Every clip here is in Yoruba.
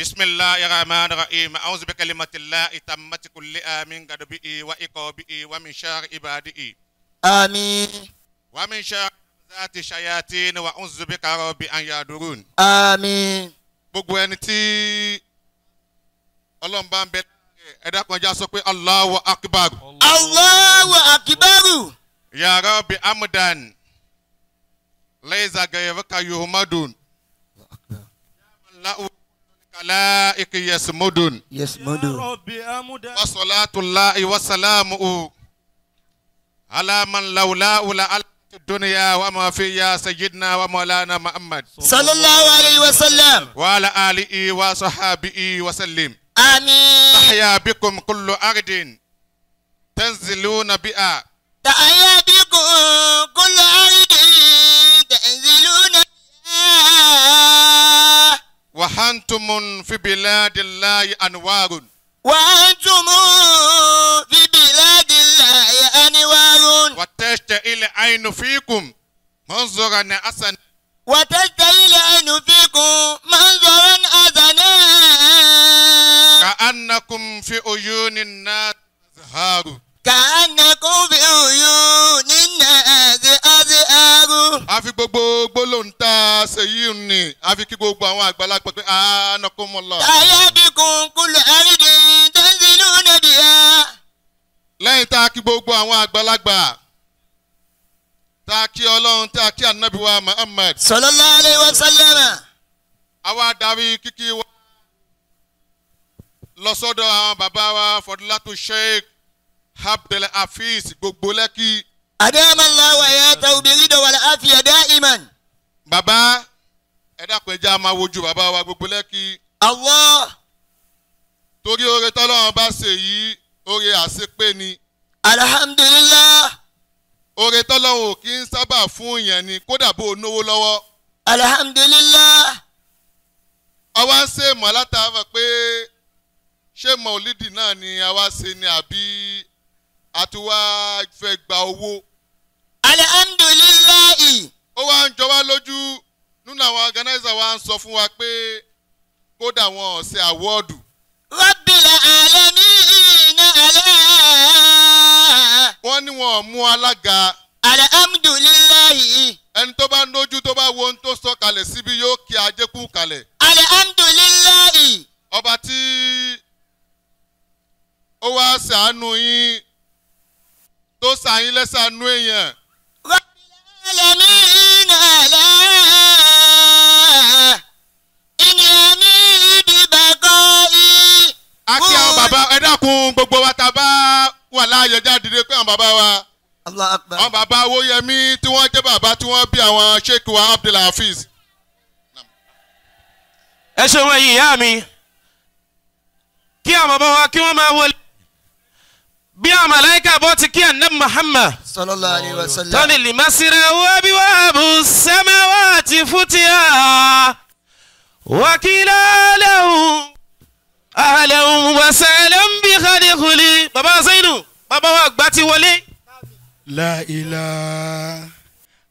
بسم الله الرحمن الرحيم أعوذ بكلمة الله تامة كل من غضبه وعقابه ومن شر عباده آمين ومن شر ذات الشياطين وأعوذ بك رب أن يحضرون آمين. Gbogbo ẹni tí Ọlọ́run bá ń bẹ ẹ dákun já sọ pé Allahu Akbar. Allahu Akbar. Ya Rabbi amdan laysa ghayruka yuhmadun kalaiki yasmudun yasmudun wa salatullahi wa salamuhu ala man lawla la dunya wa ma fiya sayyidina wa maulana Muhammad sallallahu alayhi wa sallam wa ala alihi wa sahbihi wa sallim. Amin. Tahya bikum kullu ardin tanziluna biha. Tahya bikum kullu ardin tanziluna biha. Wa antum fi biladillahi anwarun. Wa antum fi biladillahi anwarun. Wa tashta'il aynu fikum manzaran hasan. Wa tashta'il aynu fikum manzaran hasana. Ka'annakum fi uyunin nas azharu. Ka'annakum fi uyunin nas azharu. A fi gbogbo gbólóhùn tá a ṣe yìí ni a fi kí gbogbo àwọn àgbàlagbà pé anakumullah. Tahya bikum kullu ardin tanziluna biha. Lẹ́yìn tá a kí gbogbo àwọn àgbàlagbà tá a kí Ọlọ́run tá a kí Ànábì wa Muhammad sallallahu alayhi wa sallam. Àwa darí kíkí wa lọ sọ́dọ̀ àwọn bàbá wa Fadilatu Sheikh Abdul Hafiz gbogbo Lẹ́kì. Adama Allahu hayatahu birida wal afiya daiman. Bàbá ẹ dákun ẹ jẹ́ á máa wojú bàbá wa gbogbo Lẹ́kì. Allah. Torí oore tọ́lọ́run bá ṣe yìí oore àṣepé ni. Alhamdulillah. Oore tọ́lọ́run ò kí ń sábà fún yẹn ni kódà bó o náwó lọ́wọ́. Alhamdulillah. Àwa ń ṣe mọ̀ látara pé ṣé mọ̀lídì náà ni àwa ṣe ni àbí a ti wá fẹ́ gba owó. Alhamdulillahi. Ó wá ń jọ wá lójú nínú àwọn organizer wa ń sọ fún wa pé kódà wọn ò ṣe àwọ́ọ̀dù. Rabbil alamin ala. Wọ́n ní wọn ò mú alága. Alhamdulillahi. Ẹni tó bá nójú tó bá wo ohun tó sọ kalẹ̀ síbi yóò kí ajé kú kalẹ̀. Alhamdulillahi. Ọba tí ó wá ṣàánú yín tó ṣàyín lẹ́sàánú èèyàn. Rabbil alamin ala. Ìní bí bàkọ́ i. A kí àwọn bàbá ẹ dákun gbogbo wa tá a bá wà láàyè jáde pé àwọn bàbá wa. Allah akbar. Àwọn bàbá Awóyẹmí tí wọ́n jẹ́ bàbá tí wọ́n bí àwọn Sheikh wa Abdul Hafiz. Ẹ ṣeun ẹ̀yin ìyá mi kí àwọn bàbá wa kí wọ́n máa wọlé bí àwọn màláíkà bọ́ ti kí Ànábì Muhammad sallallahu alayhi wa sallam. Tọ́ni limasira wa biwabu samawati futiha wa lahu ahlan wa sahlan bi khadkhuli. Bàbá Zainu bàbá wa àgbà ti wọlé. La ilaha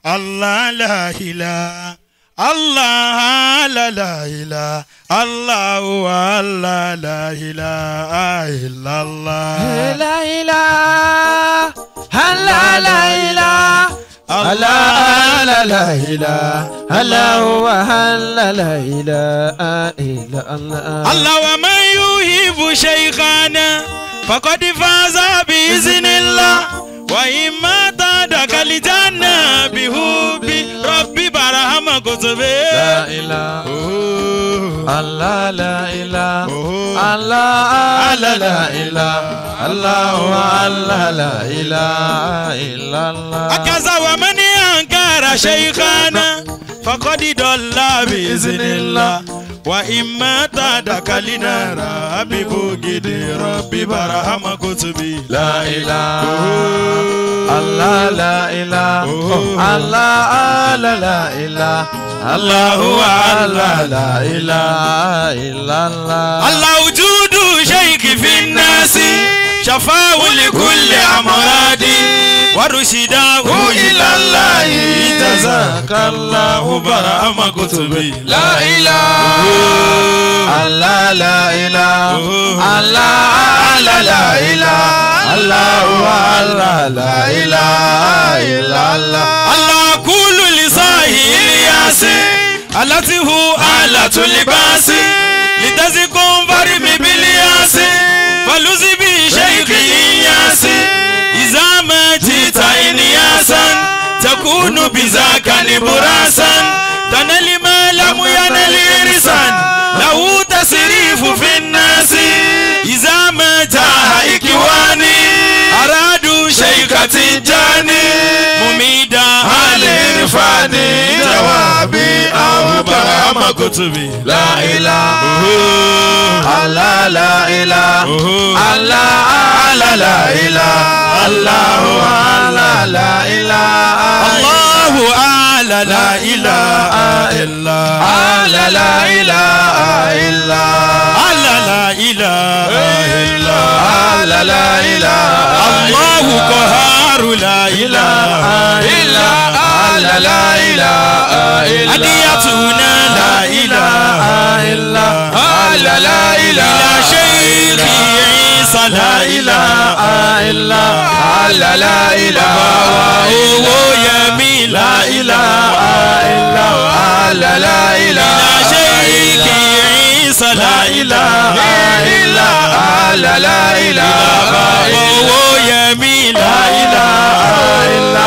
Allah la ilaha Allah la la ilaha Allahu Allah la ilaha illallah. La ilaha Allah la ilaha Allah la la ilaha Allahu Allah la ilaha illallah. Allah wa man yuhibbu shaykhana faqad faza bi iznillah wa imma tadakal janna bihubi rabbi barahama kutubi. La ilaha Allah la ilaha Allah la ilaha Allahu Allah la ilaha illallah. Akaza wa man ankara shaykhana faqad dalla bi iznillah wa imma tadakal nara bi bugidi rabbi barahama kutubi. La ilaha Allah la ilaha Allah la ilaha Allahu Allah la ilaha illallah. Allah wujudu shaykhi fi nnasi shafa'u li kulli amradi ورشده إلى الله جزاك الله برهام كتبي لا إله الله لا إله الله لا لا إله الله الله لا إله إلا الله الله كل لساهي ياسين التي هو آلة لباس لتزكم فرمي بالياس فلوزي بشيخ ياس إذا ما جئت إنياسا تكون بذاك نبراسا تنال ما لم ينل إرسا له تسريف في الناس إذا ما جاء إكواني أرادوا شيخ تجاني مميدا الإرفاني جوابي أو برهام كتبي لا إله الله لا إله الله لا لا إله الله الله لا إله الله أعلى لا إله إلا الله لا إله إلا الله لا إله إلا الله لا إله الله قهار لا إله إلا الله لا إله إلا أديتنا لا إله إلا الله لا إله إلى شيخ عيسى لا إله إلا الله لا إله owó yẹmí la ilaha إلا الله لا إله إلى شيخ عيسى لا إله إلا الله لا إله owó yẹmí la ilaha إلا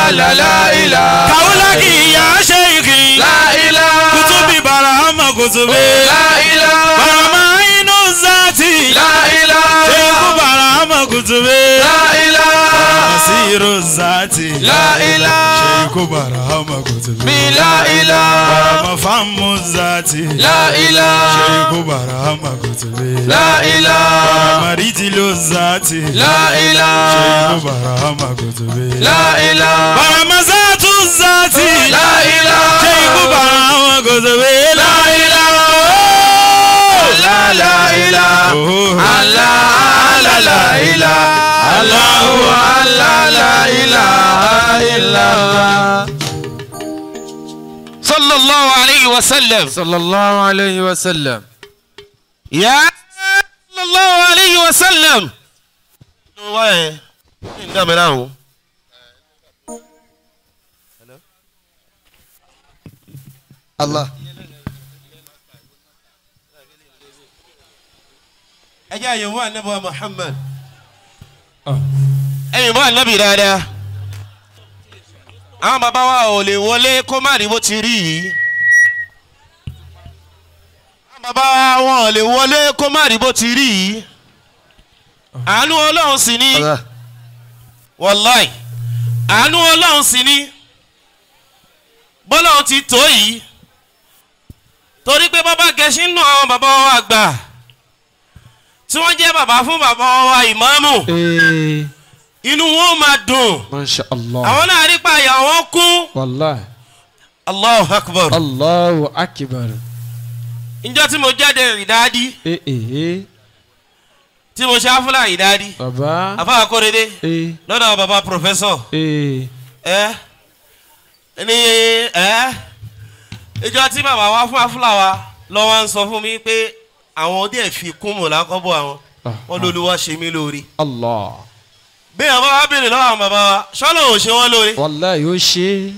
الله لا إله Kaulaki ya sheikhi لا إله kutubi barahama kutubi لا إله barahama inu zati لا إله sheikhu barahama kutubi لا إله nasiru zati لا إله sheikhu barahama kutubi لا إله barahama famu zati لا إله sheikhu barahama kutubi لا إله barahama rijilo zati لا إله sheikhu barahama kutubi لا إله barahama zatu zati لا إله sheikhu barahama kutubi لا إله لا لا إله الله لا لا إله الله الله لا إله إلا الله صلى الله عليه وسلم صلى الله عليه وسلم يا صلى الله عليه وسلم. الله Ẹ jẹ́ àyẹ̀wò ànábì Muhammad. Ẹ̀yìn bọ́ ànábì dáadáa. Àwọn bàbá wa ò lè wọlé kó má rí bó ti rí yìí. Àwọn bàbá wa wọn ò lè wọlé kó má rí bó ti rí yìí. Àánú Ọlọ́run sì ni. Wàláì. Àánú Ọlọ́run sì ni. Bọ́lọ́run ti tó yìí. Torí pé bàbá gẹṣin nù àwọn bàbá wa àgbà tí wọ́n jẹ́ bàbá fún bàbá wa ìmáàmù inú wọn máa dùn. Masha Allah. Àwọn náà rí pa àyà wọn kún. Wallahi. Allahu akbar. Allahu akbar. Njọ́ tí mo jáde ìdádí. Tí mo ṣe áfúlà ìdádí. Bàbá. Àfáà Akóredé. Lọ́dọ̀ bàbá pòfẹ́sọ̀. Ní ìjọ tí bàbá wa fún áfúlà wa lọ́wọ́ ń sọ fún mi pé àwọn ọdẹ fi kún mọ̀ lákọ́bọ̀ àwọn wọn lóluwà ṣe mí lóore. Allah. Bí àwọn bá béèrè lọ́wọ́ àwọn bàbá wa ṣọ́lọ́ ò ṣe wọ́n lóore. Wallahi ó ṣe.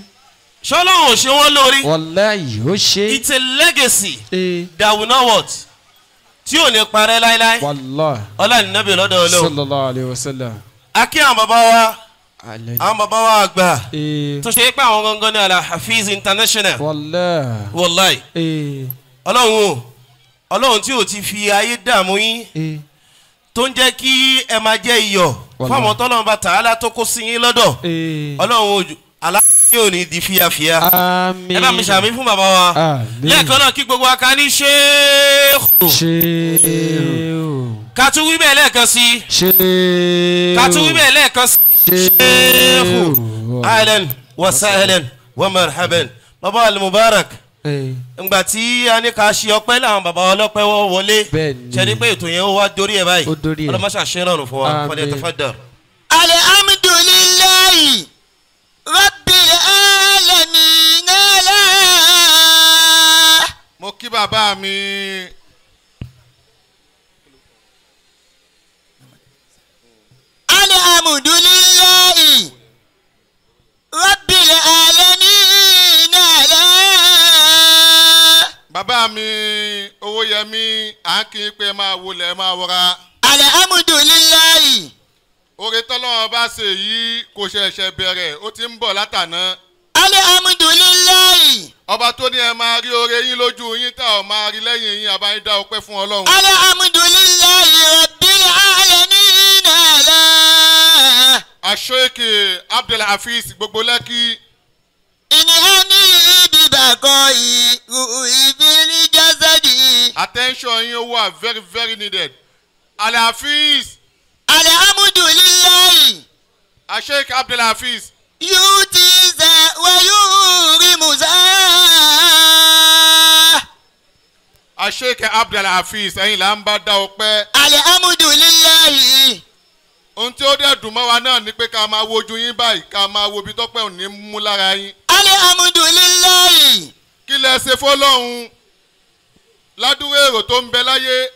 Ṣọ́lọ́ ò ṣe wọ́n lóore. Wallahi ó ṣe. It's a legacy that will not what tí ò ní parẹ́ láéláé. Wallahi. Ọlá ìnábì lọ́dọ̀ Ọlọ́run. Sallallahu alayhi wa sallam. A kí àwọn bàbá wa àwọn bàbá wa àgbà tó ṣe pé àwọn gangan ní Al-Hafiz International. Wallahi. Wallahi. Ọlọ́run o. Ọlọ́run tí ò ti fi ayé dààmú yín tó ń jẹ́ kí ẹ máa jẹ́ iyọ̀ fáwọn tọ́lọ́run bá tààlà tó kó sí yín lọ́dọ̀ Ọlọ́run ojú aláàbí ò ní di fíafíà. Àmín. Ẹ bá mi ṣàmì fún bàbá wa lẹ́ẹ̀kan náà kí gbogbo wa ká ní ṣéèkù. Ṣéèkù. Ká tún wí bẹ́ẹ̀ lẹ́ẹ̀kan sí. Ṣéèkù. Ká tún wí bẹ́ẹ̀ lẹ́ẹ̀kan sí. Ṣéèkù. Ahlan wa sahlan wa marhaban. Bàbá al-Mubarak. Ngbà tí a ní ká ṣe ọpẹ́ làwọn bàbá ọlọ́pẹ́ wọlé ṣe ni pé ètò yẹn ó wá dórí ẹ̀ báyìí ọlọ́mọṣà ṣe rọrùn fún wa fọdẹ tafadà. Alhamdulillahi Rabbil alamin. Mo kí bàbá mi. Alhamdulillahi Rabbil alamin. Bàbá mi Owóyẹmí à ń kí pé máa wọlé máa wọra. Alhamdulillahi. Oore tọ́lọ́run bá ṣe yìí kò ṣẹ̀ṣẹ̀ bẹ̀rẹ̀ ó ti ń bọ̀ látàná. Alhamdulillahi. Ọba tó ní ẹ máa rí oore yín lójú yín tá ò máa rí lẹ́yìn yín àbá yín dá ọpẹ́ fún Ọlọ́run. Alhamdulillahi Rabbil alamin. Aṣọ́èké Abdulhafiz gbogbo Lẹ́kì. Ìní àmì bíbàkọ́ ìrù ìbílí jásádì. Attention yín wà very very needed. Alhafiz. Alhamdulillahi. Aṣọ́èké Abdulhafiz. Yóò ti zà wá yóò rí musa. Aṣọ́èké Abdulhafiz ẹ̀yin là ń bá dá ọpẹ́. Alhamdulillahi. Ohun tí ó dẹ̀ dùn mọ́ wa náà ni pé ká máa wojú yín báyìí ká máa wo ibi tọ́pẹ́ òní mú lára yín. Alhamdulillahi. Kí lẹ ṣe fọ́lọ́hun ládùúgbò èrò tó ń bẹ láyé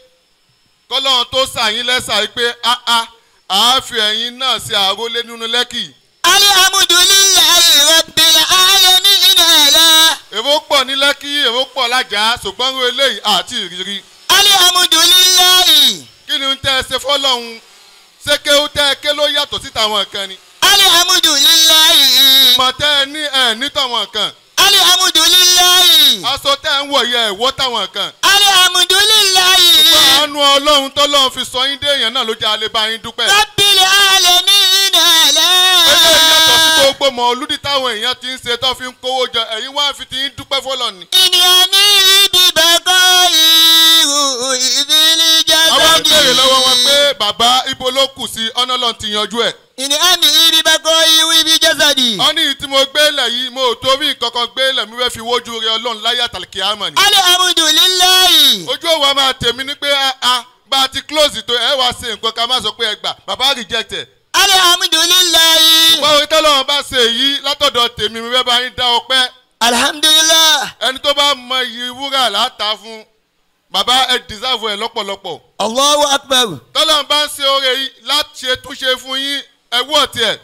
kọ́lọ́hun tó ṣà yín lẹ́sà yìí pé áá àáfi ẹ̀yin náà ṣe àrólé nínú Lẹ́kì. Alhamdulillahi Rabbil alamin. Èrò pọ̀ ní Lẹ́kì èrò pọ̀ lájà ṣùgbọ́n irú eléyìí àti ìrírí. Alhamdulillahi. Kí ni ń tẹ́ ẹ ṣe fọ́lọ́hun? Ṣé kéwú tẹ́ ẹ ké ló yàtọ̀ sí tàwọn kan ni? Alhamdulillahi. Ìmọ̀ tẹ́ ẹ ní ẹ̀ ní tàwọn kan. Alhamdulillahi. Aṣọ tẹ́ ẹ ń wọ̀ yẹ ẹ̀ wọ́ táwọn kan. Alhamdulillahi. Àánú Ọlọ́run tọ́lọ́run fi sọ yín dé èèyàn náà ló jẹ́ alẹ́ bá yín dúpẹ́. Rabbil alamin. Eléyìí yàtọ̀ sí gbogbo mọ̀ọ́lúdì táwọn èèyàn ti ń ṣe tó fi ń kówó jọ ẹ̀yin wá fi ti ń dúpẹ́ fọ́lọ́ ni. Ìní àmì bíbàkọ́ ìrù ìbílí jásádì. Àwọn ń béèrè lọ́wọ́ wọn pé bàbá ibo ló kù sí ọ̀nà lọ́n ti yanjú ẹ̀. Ìní àmì bíbàkọ́ ìrù ìbí jásádì. Wọ́n ní tí mo gbé lẹ̀ yìí mo ò torí nǹkan kan gbé lẹ̀ mi fẹ́ fi wójú rẹ Ọlọ́run láyé àtàlùkì àmọ̀ ni. Alhamdulillahi. Ojú òwò máa tèmi ní pé a bá a ti close tó ẹ wá ṣe nǹkan ká má sọ pé ẹ gbà bàbá reject ẹ̀. Alhamdulillahi. Báwo tọ́lọ́run bá ṣe èyí látọ̀dọ̀ tèmi mi fẹ́ bá yín dá ọpẹ́. Alhamdulillah. Ẹni tó bá mọ iyì wúrà láta fún bàbá ẹ deserve ẹ lọ́pọ̀lọpọ̀. Allahu akbar. Tọ́lọ́run bá ń ṣe oore yìí láti ṣe túnṣe fún yín ẹ wú ọ̀tí ẹ̀.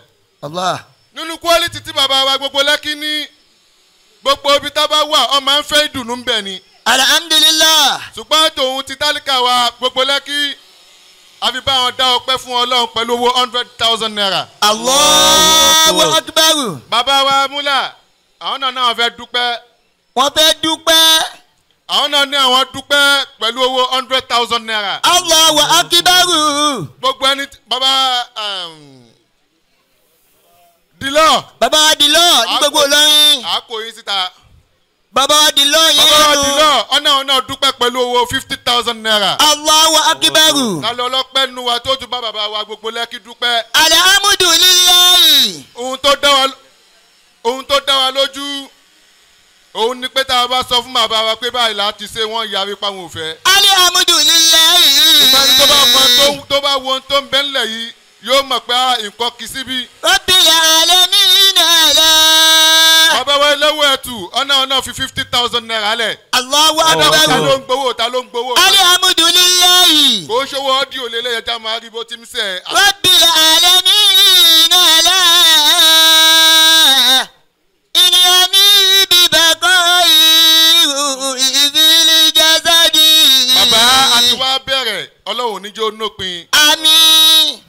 Allah. Nínú quality tí bàbá wa gbogbo Lẹ́kì ní gbogbo ibi tá bá wà ọ máa ń fẹ́ ìdùnnú ń bẹ̀ ni. Alhamdulillah. Ṣùgbọ́n tòun ti tálíkà wa gbogbo Lẹ́kì àfi bá wọn dá ọpẹ́ fún Ọlọ́run pẹ̀lú owó 100,000 naira. Allahu akbar. Bàbá wa múlà àwọn náà fẹ́ dúpẹ́. Wọ́n fẹ́ dúpẹ́. Àwọn náà ní àwọn dúpẹ́ pẹ̀lú owó 100,000 naira. Allahu akbar. Gbogbo ẹni bàbá Dìlọ́. Bàbá Dìlọ́ ní gbogbo Ìlọrin. Àkó yín síta. Bàbá Dìlọ́ yẹn lọ. Bàbá Dìlọ́ ọ̀nà ọ̀nà dúpẹ́ pẹ̀lú owó 50,000 naira. Allahu akbar. Lálẹ́ ọlọ́pẹ́ nu wa tó tún bá bàbá wa gbogbo Lẹ́kì dúpẹ́. Alhamdulillahi. Ohun tó dá wa lójú òun ni pé tá a bá sọ fún bàbá wa pé báyìí láti ṣe wọ́n yarí pa wọn ò fẹ́. Alhamdulillahi. Ìpàdé tó bá mọ tó bá wo ohun tó ń bẹ ńlẹ̀ yìí yóò mọ̀ pé nǹkan kì í síbí. Rabbil alamin. Bàbá wa ẹlẹ́wọ̀ ẹ̀tù ọ̀nà ọ̀nà fi 50,000 naira lẹ̀. Allahu akbar. Ta ló ń gbowó ta ló ń gbowó. Alhamdulillahi. Kò ṣòwò ọ́díò lélẹ́yẹ já máa rí bó ti ń sẹ̀. Rabbil alamin. Ìní àmì bíbàkọ́ ìrù ìbílí jásádì. Bàbá àti wá bẹ̀rẹ̀ Ọlọ́run níjó nópin. Àmín.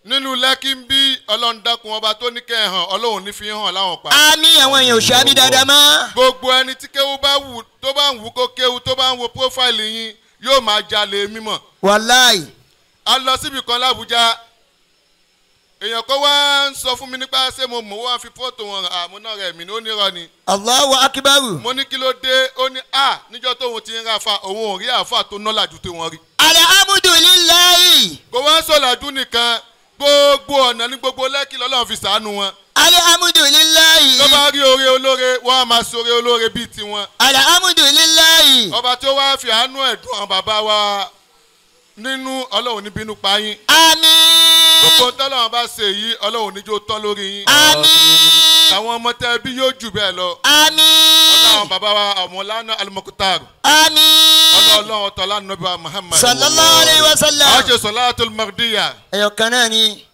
Nínú Lẹ́kì ń bí Ọlọ́run dákun ọba tó ní kẹ́ ẹ̀ hàn Ọlọ́run ní fi hàn láwọn pa. Àmín àwọn èèyàn ò ṣàmì dáadáa mọ́. Gbogbo ẹni tí kéwú bá wù tó bá ń wù kó kéwú tó bá ń wo prófáìlì yín yóò máa jalè mímọ̀. Wàláì. A lọ síbi kan l'Ábùjá èèyàn kan wá ń sọ fún mi nípa ṣé mo mọ̀ wá fi fọ́tò wọn àmọ́ náà rẹ̀ mí ní ó nírọ̀ ni. Allahu akbar. Mo ní kí ló dé ó ní a níjọ́ tóun ti ń ra fa òun ò rí àáfà tó nọ́làjú tó wọn rí. Alhamdulillahi. Kò wá sọ̀làjú nìkan gbogbo ọ̀nà ní gbogbo Lẹ́kì lọ́lọ́run fi ṣàánú wọn. Alhamdulillahi. Tó bá rí oore olóore wọ́n á máa ṣoore olóore bíi tiwọn. Alhamdulillahi. Ọba tó wá fi àánú ẹ̀dùn àwọn bàbá wa nínú Ọlọ́run ní bínú pa yín. Àmín. Gbogbo tọ́lọ́run bá ṣe yìí Ọlọ́run níjó tán lórí yín. Àmín. Àwọn ọmọ tẹ bí yóò jù bẹ́ẹ̀ lọ. Àmín. Ọlọ́run bàbá wa Mọ̀lánà Al-Mukhtar. Àmín. Ọlọ́run tọ́lá nàbà Muhammad. Sallallahu alayhi wa sallam. Àwọn ṣe Salatul Magdiya. Ẹyọ kan náà ni.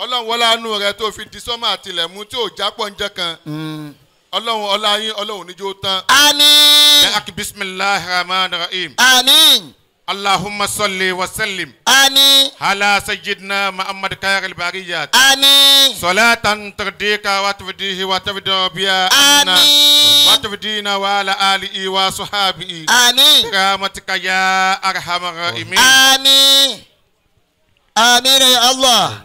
Ọlọ́run wọlé àánú rẹ tó fi di sọ́mà àtìlẹ̀ mú tí ò jápọ̀ ń jẹ́ kan. Ọlọ́run ọlá yín Ọlọ́run níjó tán. Àmín. Bismillahir Rahmanir Rahim. Àmín. اللهم صل وسلم. آمين. على سيدنا محمد خير البريات. آمين. صلاة ترضيك وتفديه وتفدي بها. آمين. وتفدينا وعلى آله وصحابه. آمين. برحمتك يا أرحم الراحمين. آمين. آمين يا الله.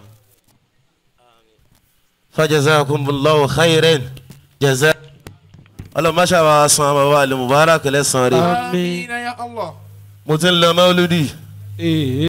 فجزاكم الله خيرا جزاء الله ما شاء الله صلى الله مبارك لسان. آمين يا الله. Mo ti ń lọ mọ́lúdì.